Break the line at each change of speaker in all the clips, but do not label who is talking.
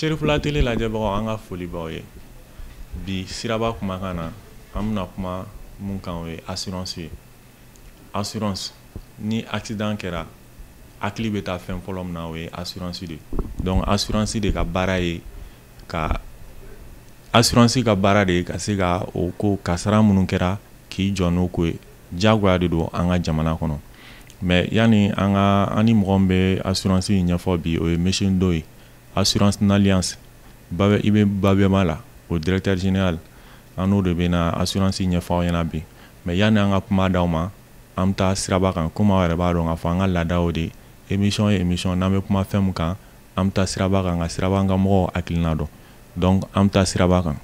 Cherifla Télé lajɛbagaw, an ka foli b'aw ye. Bi siraba kumakan na, an bɛna kuma mun kan, o ye assurance ye. Assurance, ni accident kɛra, hakili bɛ taa fɛn fɔlɔ min na, o ye assurance de ye. Donc assurance de ka baara ye ka assurance ka baara de ye ka se ka o ko kasara minnu kɛra k'i jɔ n'o ko ye. Diyagoya de don an ka jamana kɔnɔ. Mais yani an ka an ni mɔgɔ min bɛ assurance in ɲɛfɔ bi, o ye monsieur Ndoye, Assurance Alliance i bɛ Babema la, o directeur général. An n'o de bɛna assurance ɲɛfɔ aw ɲɛna bi. Mais yani an ka kuma d'aw ma, an bɛ taa siraba kan. Komi aw yɛrɛ b'a dɔn k'a fɔ an ka laada o de émission ye émission, n'an bɛ kuma fɛn min kan, an bɛ taa siraba kan ka siraba kan mɔgɔw hakilina dɔn. Donc an bɛ taa siraba kan.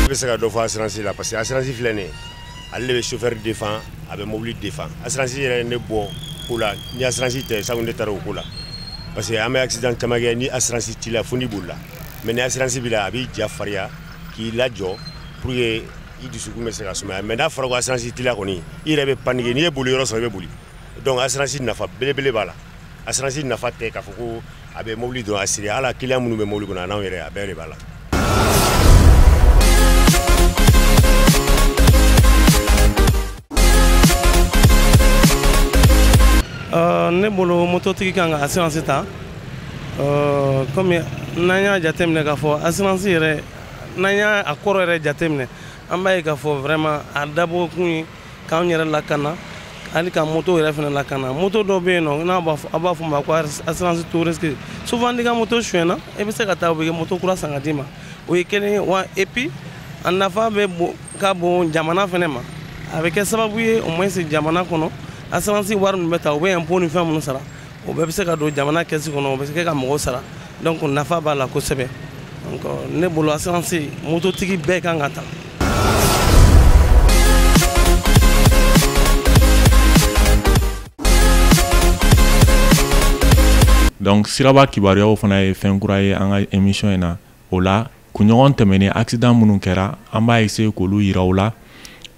I bɛ se ka dɔ fɔ assurance la, parce que assurance filɛ nin ye, ale de bɛ chauffeur défend, a bɛ mobili défend. Assurance yɛrɛ ye ne bɔ ko la. Ni assurance tɛ, sango ne taara o ko la, parce que an bɛ accident caman kɛ. Ni assurance t'i la, fo n'i bolila. Mais ni assurance b'i la, a b'i ja farinya k'i lajɔ pour que i dusukun bɛ se ka sumaya. Mais n'a fɔra ko assurance t'i la kɔni, i yɛrɛ bɛ paniquer. N'i ye boli yɔrɔ sɔrɔ, i bɛ boli. Donc assurance nafa belebele b'a la. Assurance nafa tɛ k'a fɔ ko a bɛ mobili dɔrɔn assurer, hali client minnu bɛ mobili kɔnɔ, a n'anw yɛrɛ, a bɛɛ de b'a la.
Ne bolo, mototigi kan ka assurance ta, komi n'an y'a jateminɛ k'a fɔ assurance yɛrɛ, n'an y'a a kɔrɔ yɛrɛ jateminɛ, an b'a ye k'a fɔ vraiment a dabɔ kun ye k'anw yɛrɛ lakana, hali ka moto yɛrɛ fana lakana. Moto dɔw bɛ yen nɔ, n'a b'a fɔ, a b'a fɔ ma ko assurance tout risque. Souvent n'i ka moto suyɛnna, i bɛ se ka taa, u bɛ moto kura san ka d'i ma. O ye kelen ye wa. Et puis a nafa bɛ ka bon jamana fana ma. A bɛ kɛ sababu ye au moins jamana kɔnɔ, assurance wari min bɛ ta, u bɛ impôt ni fɛn minnu sara, o bɛɛ bɛ se ka don jamana kɛsi kɔnɔ, o bɛ se ka mɔgɔw sara. Donc nafa b'a la kosɛbɛ. Donc ne bolo, assurance, mototigi bɛɛ kan ka ta.
Donc siraba kibaruyaw fana ye fɛn kura ye an ka émission in na. O la, kunɲɔgɔn tɛmɛnen, accident minnu kɛra, an b'a essayer k'olu yira u la.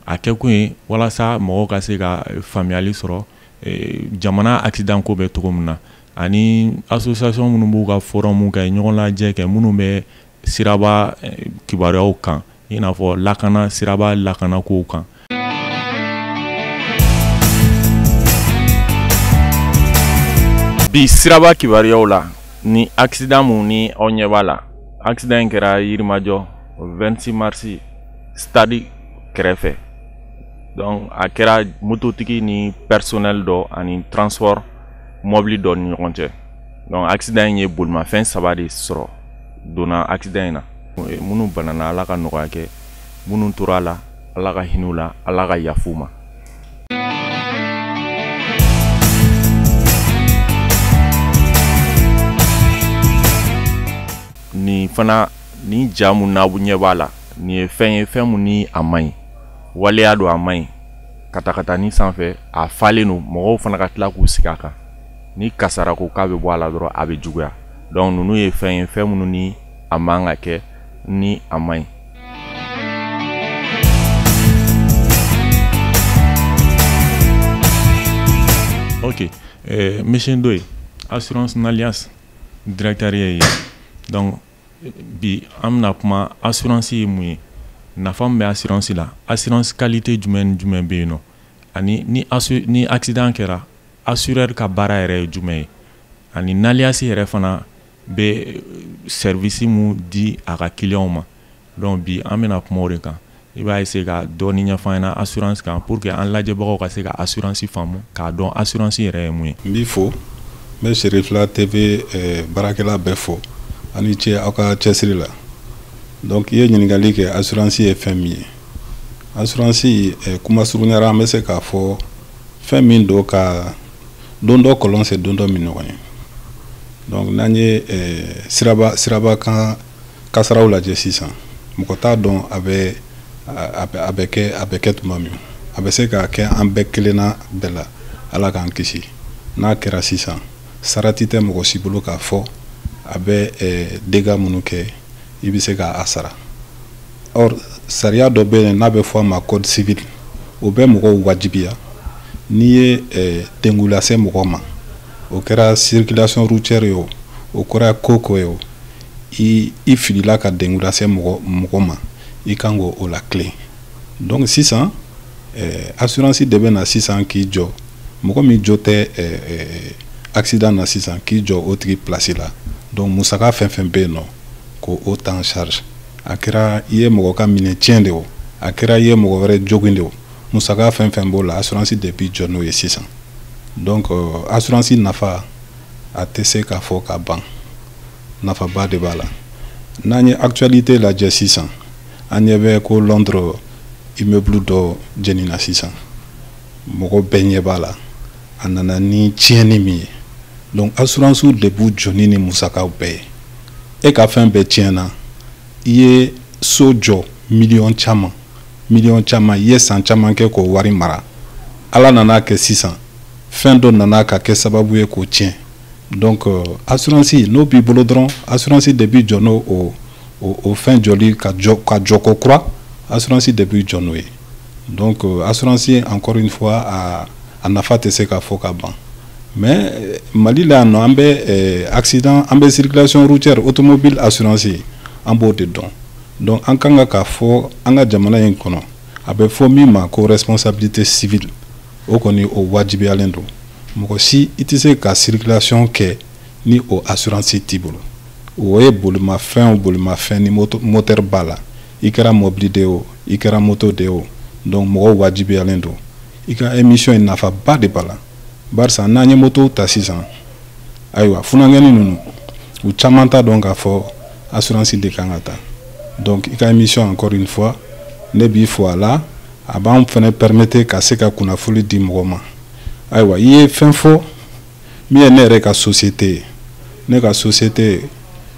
A kɛkun ye walasa mɔgɔw ka se ka faamuyali sɔrɔ jamana accident ko bɛ cogo min na, ani association minnu b'u ka forum kɛ, ɲɔgɔn lajɛ kɛ, minnu bɛ siraba kibaruyaw kan, i n'a fɔ lakana, siraba lakana kow kan. Bi siraba kibaruyaw la, ni accident mun ni aw ɲɛ b'a la, accident in kɛra Yirimajɔ 26 mars stade kɛrɛfɛ. Donc a kɛra mototigi ni personnel dɔ ani transport mobili dɔ ni ɲɔgɔn cɛ. Donc accident in ye bolimafɛn saba de sɔrɔ donna accident in na. Minnu banana, Ala ka nɔgɔya kɛ. Minnu tora a la, Ala ka hinɛ u la, Ala ka yafa u ma. Nin fana, nin ja mun n'aw ɲɛ b'a la, nin ye fɛn ye, fɛn mun ni a man ɲi, waleya don, a man ɲi. Katakatani sanfɛ a falen don, mɔgɔw fana ka tila k'u sigi a kan. Ni kasara ko k'a bɛ bɔ a la dɔrɔn, a bɛ juguya. Donc ninnu ye fɛn ye, fɛn minnu ni a man ka kɛ, ni a man ɲi. Ok, monsieur Ndoye, Assurance Alliance directeur ye. Donc bi an bɛna kuma assurance ye mun ye, nafa min bɛ assurance la, assurance qualité jumɛn ni jumɛn bɛ yen nɔ, ani ni accident kɛra, assureur ka baara yɛrɛ ye jumɛn ye, ani Alliance yɛrɛ fana bɛ service mun di a ka clients ma. Donc bi an bɛna kuma o de kan. I b'a essayer ka dɔɔni ɲɛfɔ an ɲɛna assurance kan, pour que an lajɛbagaw ka se ka assurance faamu, k'a dɔn assurance yɛrɛ ye mun ye.
N b'i fo, n bɛ Cherifla TV baarakɛla bɛɛ fo, aw ni ce aw ka cɛsiri la. Donc i ye ɲininkali kɛ assurance ye fɛn min ye. Assurance, kuma surunyara, an bɛ se k'a fɔ fɛn min don ka don dɔ kɔlɔn sen, don dɔ min ɲɔgɔn ye. Donc n'an ye siraba kan kasaraw lajɛ sisan, mɔgɔ t'a dɔn a bɛ kɛ tuma min. A bɛ se ka kɛ an bɛɛ kelenna bɛɛ la, Ala k'an kisi. N'a kɛra sisan, sarati tɛ mɔgɔ si bolo k'a fɔ a bɛ dégâts minnu kɛ, i bɛ se k'a sara. Or sariya dɔ bɛ yen n'a bɛ fɔ a ma code civil. O bɛ mɔgɔw wajibiya, n'i ye degun lase mɔgɔ ma, o kɛra circulation routière ye, o o kɛra ko ko ye, o i filila ka degun lase mɔgɔ mɔgɔ ma, i kan k'o o latilen. Donc sisan assurance de bɛ na sisan k'i jɔ, mɔgɔ min jo tɛ accident na sisan, k'i jɔ o tigi place la. Donc musaka fɛn fɛn bɛ yen nɔ, k'o o ta en charge. A kɛra i ye mɔgɔ ka minɛn tiɲɛ de, o a kɛra i ye mɔgɔ wɛrɛ jogin de, o musaka fɛn fɛn b'o la, assurance de b'i jɔ n'o ye sisan. Donc assurance nafa, a tɛ se k'a fɔ ka ban, nafaba de b'a la. N'an ye actualité lajɛ sisan, an ɲɛ bɛ ko Londres immeuble dɔ jenina sisan, mɔgɔ bɛɛ ɲɛ b'a la, a nana ni tiɲɛni min ye. Donc assurance de b'u jɔ ni musakaw bɛɛ ye. E ka fɛn bɛɛ tiɲɛna, i ye so jɔ miliyɔn caman, miliyɔn caman, i ye san caman kɛ k'o wari mara, Ala nana kɛ sisan fɛn dɔ nana ka kɛ sababu ye k'o tiɲɛ. Donc assurance n'o b'i bolo dɔrɔn, assurance de b'i jɔ n'o o fɛn jɔli ka jɔ, ka jɔ ko kura, assurance de b'i jɔ n'o ye. Donc assurance, encore une fois, a nafa tɛ se ka fɔ ka ban. Mais Mali la yan nɔ, an bɛ accident, an bɛ circulation routière, automobile assurance, an b'o de dɔn. Donc an kan ka k'a fɔ an ka jamana in kɔnɔ, a bɛ fɔ min ma ko responsabilité civile, o kɔni o wajibiyalen don. Mɔgɔ si i tɛ se ka circulation kɛ ni o assurance t'i bolo. O ye bolimafɛn o bolimafɛn ni moteur b'a la, i kɛra mobili de ye o, i kɛra moto de ye o. Donc mɔgɔw wajibiyalen don. I ka émission in, nafaba de b'a la, barisa n'an ye moto ta sisan, ayiwa, funankɛnin ninnu, u caman t'a dɔn k'a fɔ assurance de kan ka ta. Donc i ka émission, encore une fois, ne b'i fo a la. A b'an fana permettre ka se ka kunnafoni di mɔgɔ ma. Ayiwa, i ye fɛn fɔ min ye ne yɛrɛ ka société ye. Ne ka société,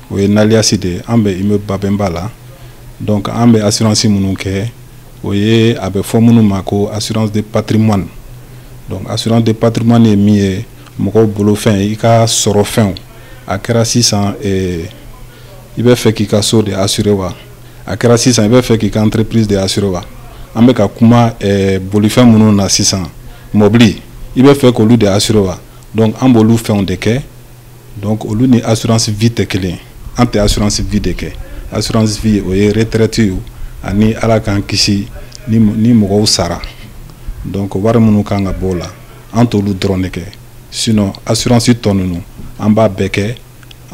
o ye Naliasi de ye. An bɛ immeuble Babɛnba la. Donc an bɛ assurance minnu kɛ, o ye a bɛ fɔ minnu ma ko assurance de patrimoine. Donc assurance de patrimoine ye min ye, mɔgɔw bolofɛn, i ka sɔrɔ fɛnw, a kɛra sisan i bɛ fɛ k'i ka so de assurer wa, a kɛra sisan i bɛ fɛ k'i ka entreprise de assurer wa, an bɛ ka kuma bolifɛn minnu na sisan, mobili, i bɛ fɛ k'olu de assurer wa. Donc an b'olu fɛnw de kɛ. Donc olu ni assurance vie tɛ kelen ye. An tɛ assurance vie de kɛ. Assurance vie, o ye retraite ye, ani Ala k'an kisi ni mɔgɔw sara, donc wari minnu kan ka bɔ o la, an t'olu dɔrɔn de kɛ. Sinon assurance tɔ ninnu, an b'a bɛɛ kɛ.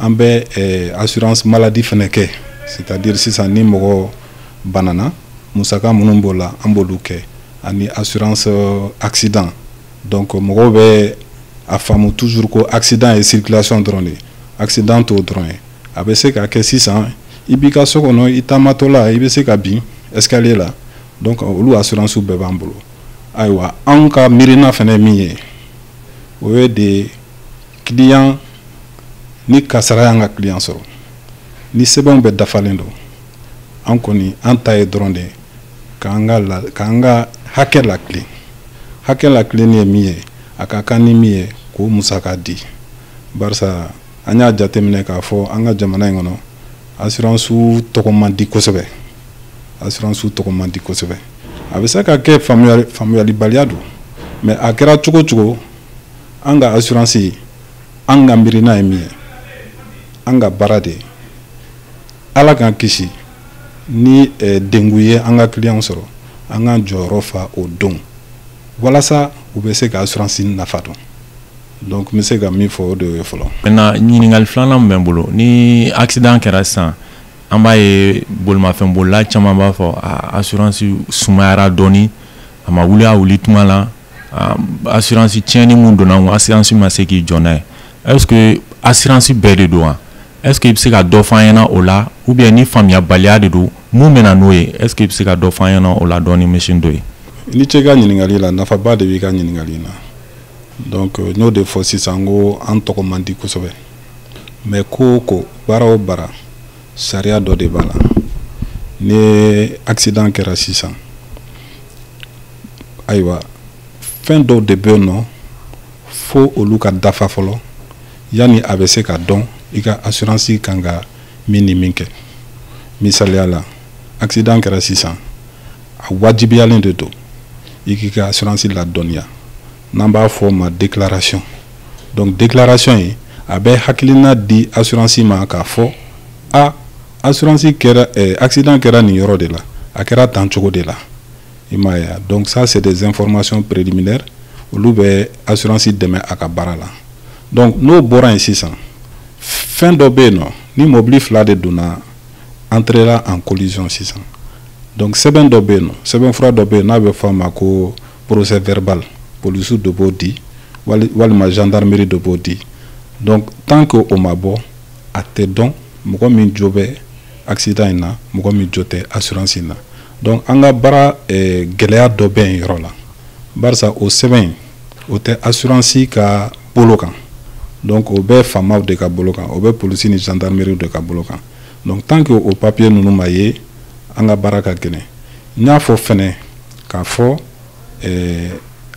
An bɛ assurance maladie fɛnɛ kɛ, c'est à dire sisan ni mɔgɔ banana, musaka minnu b'o la, an b'olu kɛ, ani assurance accident. Donc mɔgɔw bɛ a faamu toujours ko accident ye circulation dɔrɔn de ye. Accident t'o dɔrɔn ye. A bɛ se ka kɛ sisan i b'i ka so kɔnɔ, i taamatɔ la, i bɛ se ka bin escalier la. Donc olu assurance bɛɛ b'an bolo. Ayiwa, anw ka miirina fɛnɛ ye min ye, o ye de client ni kasara y'an ka client sɔrɔ, ni sɛbɛnw bɛɛ dafalen don, an kɔni an ta ye dɔrɔn de k'an ka hakɛ latilen. Hakɛ latilenni ye min ye, a ka kan ni min ye, k'o musaka di, barisa an y'a jateminɛ k'a fɔ an ka jamana in kɔnɔ, assurance tɔgɔ man di kosɛbɛ, assurance tɔgɔ man di kosɛbɛ. A bɛ se ka kɛ faamuyalibaliya don, mais a kɛra cogo cogo, an ka assurance, an ka miirina ye min ye, an ka baara de ye, Ala k'an kisi ni dengun ye an ka client sɔrɔ, an k'an jɔyɔrɔ fa o don, walasa u bɛ se ka assurance nafa dɔn. Donc n bɛ se ka min fɔ, o de ye fɔlɔ.
Maintenant, ɲininkali filanan min bɛ n bolo, ni accident kɛra sisan, an b'a ye bolimafɛn bolila caman b'a fɔ a assurance sumayara dɔɔni, a ma wuli a wuli tuma la, assurance tiɲɛni mun donna n kun, assurance ma se k'i jɔ n'a ye. Est ce que assurance bɛɛ de don wa? Est ce que i bɛ se ka dɔ fɔ an ɲɛna o la, ou bien ni faamuyabaliya de don, mun bɛ na n'o ye? Est ce que i bɛ se ka dɔ fɔ an ɲɛna o la dɔɔni, monsieur Ndoye?
I ni ce i ka ɲininkali la, nafaba de b'i ka ɲininkali na. Donc n y'o de fɔ sisan ko an tɔgɔ man di kosɛbɛ, mais ko o ko, baara o baara, sariya dɔ de b'a la. Ni accident kɛra sisan, ayiwa, fɛn dɔw de bɛ yen nɔ fo olu ka dafa fɔlɔ yanni a bɛ se ka dɔn i ka assurance kan ka min ni min kɛ. Misaliya la, accident kɛra sisan, a wajibiyalen de don i ka assurance ka I k'i ka assurance ladɔnniya, n'an b'a fɔ o ma déclaration. Donc déclaration in, a bɛ hakilina di assurance ma k'a fɔ a assurance kɛra, accident kɛra nin yɔrɔ de la, a kɛra tan cogo de la, i m'a ye. Donc ça, c'est des informations préliminaires, olu bɛ assurance dɛmɛ a ka baara la. Donc n'o bɔra yen sisan, fɛn dɔ bɛ yen nɔ, ni mobili fila de donna, entrera en collision sisan, donc sɛbɛn dɔ bɛ yen nɔ, sɛbɛn fura dɔ bɛ yen n'a bɛ fɔ a ma ko procès verbal. Polisiw de b'o di walima gendarmerie de b'o di. Donc tant que o ma bɔ, a tɛ dɔn mɔgɔ min jo bɛ accident in na, mɔgɔ min jo tɛ assurance in na. Donc an ka baara gɛlɛya dɔ bɛ yen yɔrɔ la, barisa o sɛbɛn in, o tɛ assurance ka bolo kan. Donc o bɛ faamaw de ka bolo kan, o bɛ polisi ni gendarmerie de ka bolo kan. Donc tant que o papier ninnu ma ye, an ka baara ka gɛlɛn. N y'a fɔ fɛnɛ k'a fɔ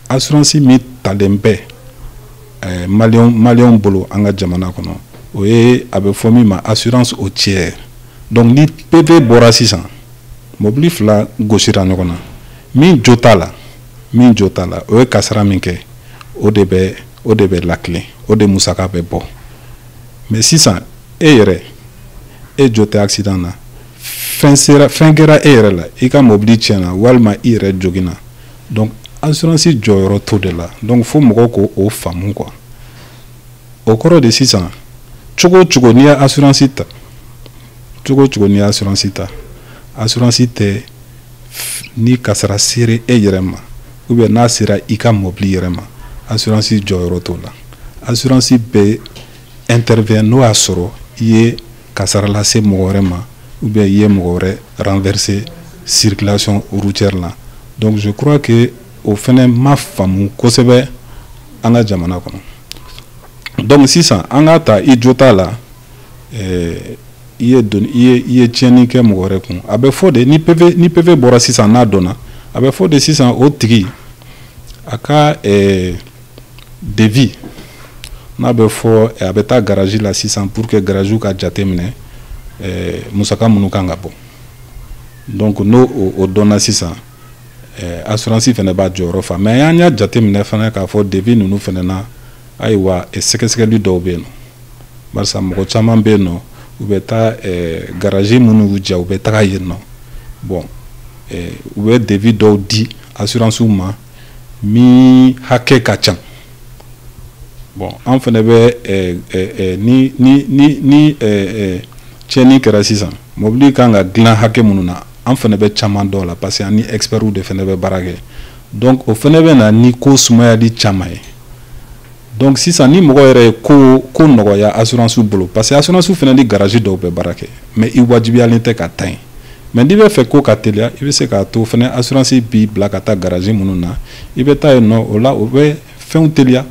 assurance min talen bɛ maliyɛnw bolo an ka jamana kɔnɔ, o ye a bɛ fɔ min ma assurance au tiers. Donc ni PV bɔra sisan, mobili fila gosira ɲɔgɔn na, min jo t'a la, min jo t'a la, o ye kasara min kɛ, o de bɛ lakilen, o de musaka bɛ bɔ. Mais sisan, e yɛrɛ, e jo tɛ accident na, fɛn sera, fɛn kɛra e yɛrɛ la, i ka mobili tiɲɛna walima i yɛrɛ joginna, donc assurance jɔyɔrɔ t'o de la. Donc fo mɔgɔw k'o o faamu quoi. O kɔrɔ de sisan, cogo o cogo n'i ye assurance ta, cogo o cogo n'i ye assurance ta, assurance tɛ ni kasara sera e yɛrɛ ma ou bien n'a sera i ka mobili yɛrɛ ma, assurance jɔyɔrɔ t'o la. Assurance bɛ intervient n'o y'a sɔrɔ i ye kasara lase mɔgɔ wɛrɛ ma ou bien i ye mɔgɔ wɛrɛ renverser circulation routière la. Donc je crois que o fɛnɛ ma faamu kosɛbɛ an ka jamana kɔnɔ. Donc sisan, an k'a ta, i jo t'a la, i ye don, i ye tiɲɛni kɛ mɔgɔ wɛrɛ kun, a bɛ fɔ de ni PV bɔra sisan, n'a dɔnna, a bɛ fɔ de sisan o tigi a ka devis n'a bɛ fɔ, a bɛ taa garage la sisan pour que garage ka jate minɛ musaka minnu kan ka bɔ. Donc n'o o dɔnna sisan, assurance fɛnɛ b'a jɔyɔrɔ fa. Mais an y'a jate minɛ fana k'a fɔ devis ninnu fɛnɛ na, ayiwa, sɛgɛsɛgɛli dɔw bɛ yen nɔ, barisa mɔgɔ caman bɛ yen nɔ, u bɛ taa garage minnu y'u diya, u bɛ taga yen nɔ. Bon, u bɛ devis dɔw di assurance ma min hakɛ ka ca. Bon, an fɛnɛ bɛ ni tiɲɛni kɛra sisan, mobili kan ka dilan hakɛ minnu na, an fɛnɛ bɛ caman dɔw la, parce que an ni experts de fɛnɛ bɛ baara kɛ. Donc o fɛnɛ bɛ na ni ko sumayali caman ye. Donc sisan, ni mɔgɔ yɛrɛ ye ko nɔgɔya assurance bolo, parce que assurance fɛnɛ ni garage dɔw bɛ baara kɛ, mais i wajibiyalen tɛ ka taa yen. Mais n'i bɛ fɛ ko ka teliya, i bɛ se k'a to fɛnɛ assurance b'i bila ka taa garage minnu na, i bɛ taa yen nɔ, o la o bɛ fɛnw teliya.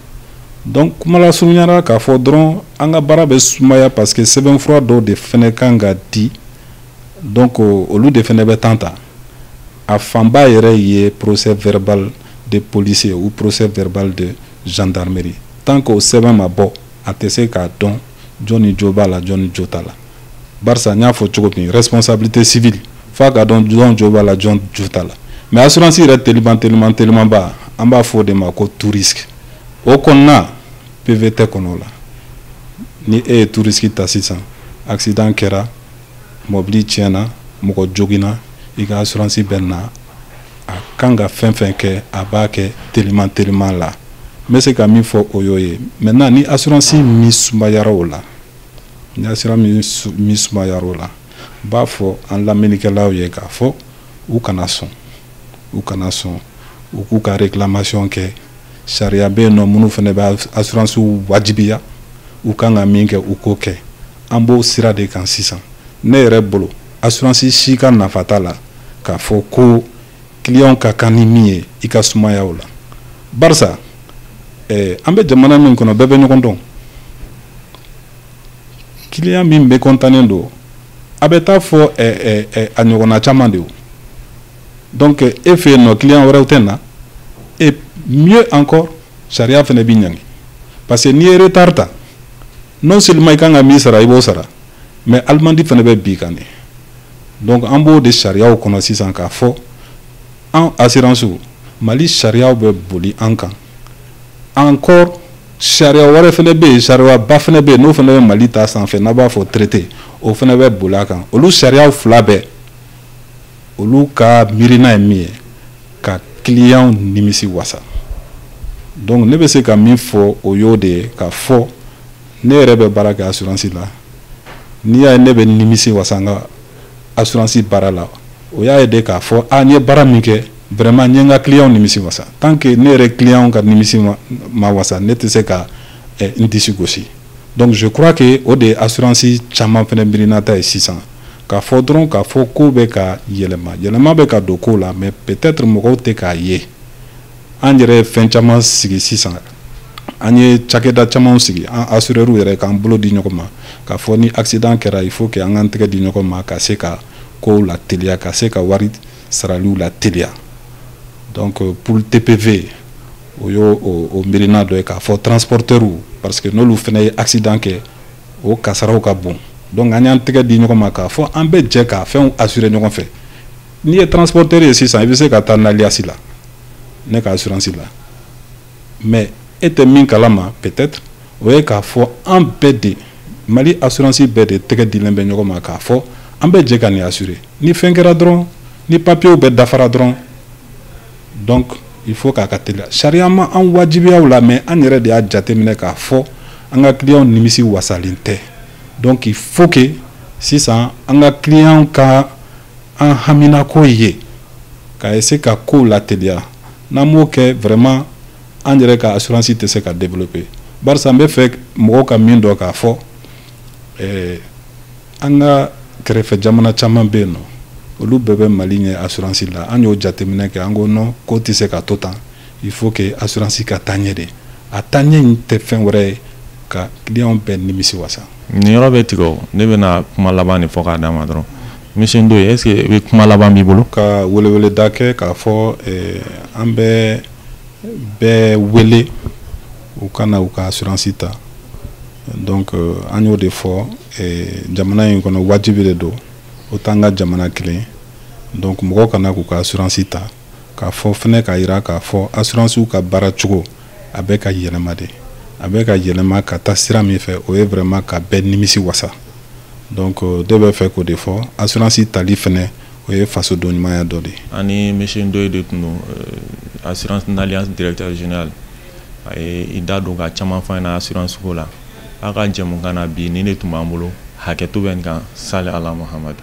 Donc kuma lasurunyara k'a fɔ dɔrɔn, an ka baara bɛ sumaya parce que sɛbɛnfura dɔw de fɛnɛ kan ka di. Donc olu de fɛnɛ bɛ temps ta. A fanba yɛrɛ ye procès verbal de policier ou procès verbal de gendarmerie. Tant que o sɛbɛn ma bɔ, a tɛ se k'a dɔn jɔn ni jo b'a la, jɔn ni jo t'a la. Barisa n y'a fɔ cogo min, responsabilité civile, f'a ka dɔn jɔn jo b'a la, jɔn jo t'a la. Mais assurance yɛrɛ teliman teliman telimanba, an b'a fɔ o de ma ko tout risque. O kɔnɔna, PV tɛ kɔnɔ o la. Ni e ye tout risque ta sisan, accident kɛra, mobili tiɲɛna, mɔgɔ joginna, i ka assurance bɛ na, a kan ka fɛn fɛn kɛ, a b'a kɛ teliman teliman la. N bɛ se ka min fɔ, o y'o ye. Maintenant, ni assurance min sumayara o la, ni assurance min sumayara o la, n b'a fɔ an lamɛnnikɛlaw ye k'a fɔ u kana sɔn, u kana sɔn, u k'u ka réclamation kɛ. Sariya bɛ yen nɔ minnu fana bɛ assurance wajibiya, u kan ka min kɛ, u k'o kɛ. An b'o sira de kan sisan. Ne yɛrɛ bolo, assurance si ka nafa t'a la k'a fɔ ko client ka kan ni min ye, i ka sumaya o la, barisa an bɛ jamana min kɔnɔ, bɛɛ bɛ ɲɔgɔn dɔn. Client min bɛ kɔntannen don, a bɛ taa fɔ a ɲɔgɔnna caman de o. Donc e fɛ yen nɔ, client wɛrɛw tɛ na. Et mieux encore, sariya fana b'i ɲangi, parce que n'i ye retard ta, non seulement i kan ka min sara, i b'o sara, mais amende fana bɛ bin kan de. Donc an b'o de sariyaw kɔnɔ sisan k'a fɔ an assurance Mali sariyaw bɛ boli an kan. Encore, sariya wɛrɛ fana bɛ yen, sariya ba fana bɛ yen, n'o fana bɛ Mali ta sanfɛ, n'a b'a fɔ traité, o fana bɛ boli a kan. Olu sariyaw fila bɛɛ, olu ka miirina ye min ye, ka client nimisi wasa. Donc ne bɛ se ka min fɔ, o y'o de ye, k'a fɔ ne yɛrɛ bɛ baara kɛ assurance la. N'i y'a ye ne bɛ nimisi wasa n ka assurance baara la, o y'a ye de k'a fɔ a n ye baara min kɛ, vraiment n ye n ka client nimisi wasa. Tant que ne yɛrɛ client ka nimisi ma wasa, ne tɛ se ka n disi gosi. Donc je crois que o de ye assurance caman fana miirinata ye sisan, k'a fɔ dɔrɔn k'a fɔ ko bɛ ka yɛlɛma, yɛlɛma bɛ ka don ko la, mais peut-être mɔgɔw tɛ k'a ye. An yɛrɛ ye fɛn caman sigi sisan, an ye cakɛda caman sigi, an assureurs yɛrɛ k'an bolo di ɲɔgɔn ma, k'a fɔ ni accident kɛra, il faut que an k'an tɛgɛ di ɲɔgɔn ma ka se ka kow la teliya, ka se ka wari saraliw la teliya. Donc pour TPV, o y'o o miirina dɔ ye, k'a fɔ transporteurs, parce que n'olu fana ye accident kɛ, o kasaraw ka bon. Donc an y'an tɛgɛ di ɲɔgɔn ma k'a fɔ an bɛ jɛ k'a fɛnw assurer ɲɔgɔn fɛ. N'i ye transporteur ye sisan, i bɛ se ka taa n'Allianz la, ne ka assurance la, mais e tɛ min kalama peut-être, o ye k'a fɔ an bɛɛ de, Mali assurance bɛɛ de tɛgɛ dilen bɛ ɲɔgɔn ma k'a fɔ an bɛ jɛ ka nin assurer. Ni fɛn kɛra dɔrɔn, ni papiers bɛɛ dafara dɔrɔn, donc il faut k'a ka teliya. Sariya ma an wajibiya o la, mais an yɛrɛ de y'a jateminɛ k'a fɔ an ka client nimisi wasalen tɛ. Donc il faut que sisan an ka client ka an haminako ye ka essayer ka kow lateliya. N'an m'o kɛ, vraiment an yɛrɛ ka assurance tɛ se ka développer. Barisa n bɛ fɛ mɔgɔw ka min dɔn, k'a fɔ an ka kɛrɛfɛ jamana caman bɛ yen nɔ, olu bɛɛ bɛ Mali ɲɛ assurance la. An y'o jateminɛ kɛ, an ko non, ko tɛ se ka to tan, il faut que assurance ka taa ɲɛ de. A taa ɲɛ in tɛ fɛn wɛrɛ ye ka client bɛɛ nimisi wasa.
Nin yɔrɔ bɛ tigɛ o, ne bɛna kuma laban de fɔ k'a d'a ma dɔrɔn. Monsieur Ndoye, est-ce que i bɛ kuma laban b'i bolo?
Ka weleweleda kɛ k'a fɔ an bɛ bɛɛ wele u ka na u ka assurance ta. Donc an y'o de fɔ, jamana in kɔnɔ wajibi de don, o t'an ka jamana kelen. Donc mɔgɔw kana k'u ka assurance ta, k'a fɔ fɛnɛ k'a yira k'a fɔ assurance ka baara cogo a bɛ ka yɛlɛma de, a bɛ ka yɛlɛma ka taa sira min fɛ, o ye vraiment ka bɛɛ nimisi wasa. Donc ne bɛ fɛ k'o de fɔ, assurance tali fɛnɛ, o ye fasoden ɲumanya dɔ de ye.
Ani monsieur Ndoye de tun don, assurance Alliance directeur général. A ye i da don ka caman fɔ an ɲɛna assurance ko la. A ka jɛmukan na bi, nin de tun b'an bolo. Hakɛto bɛ nin kan. Sali ala Muhamadu.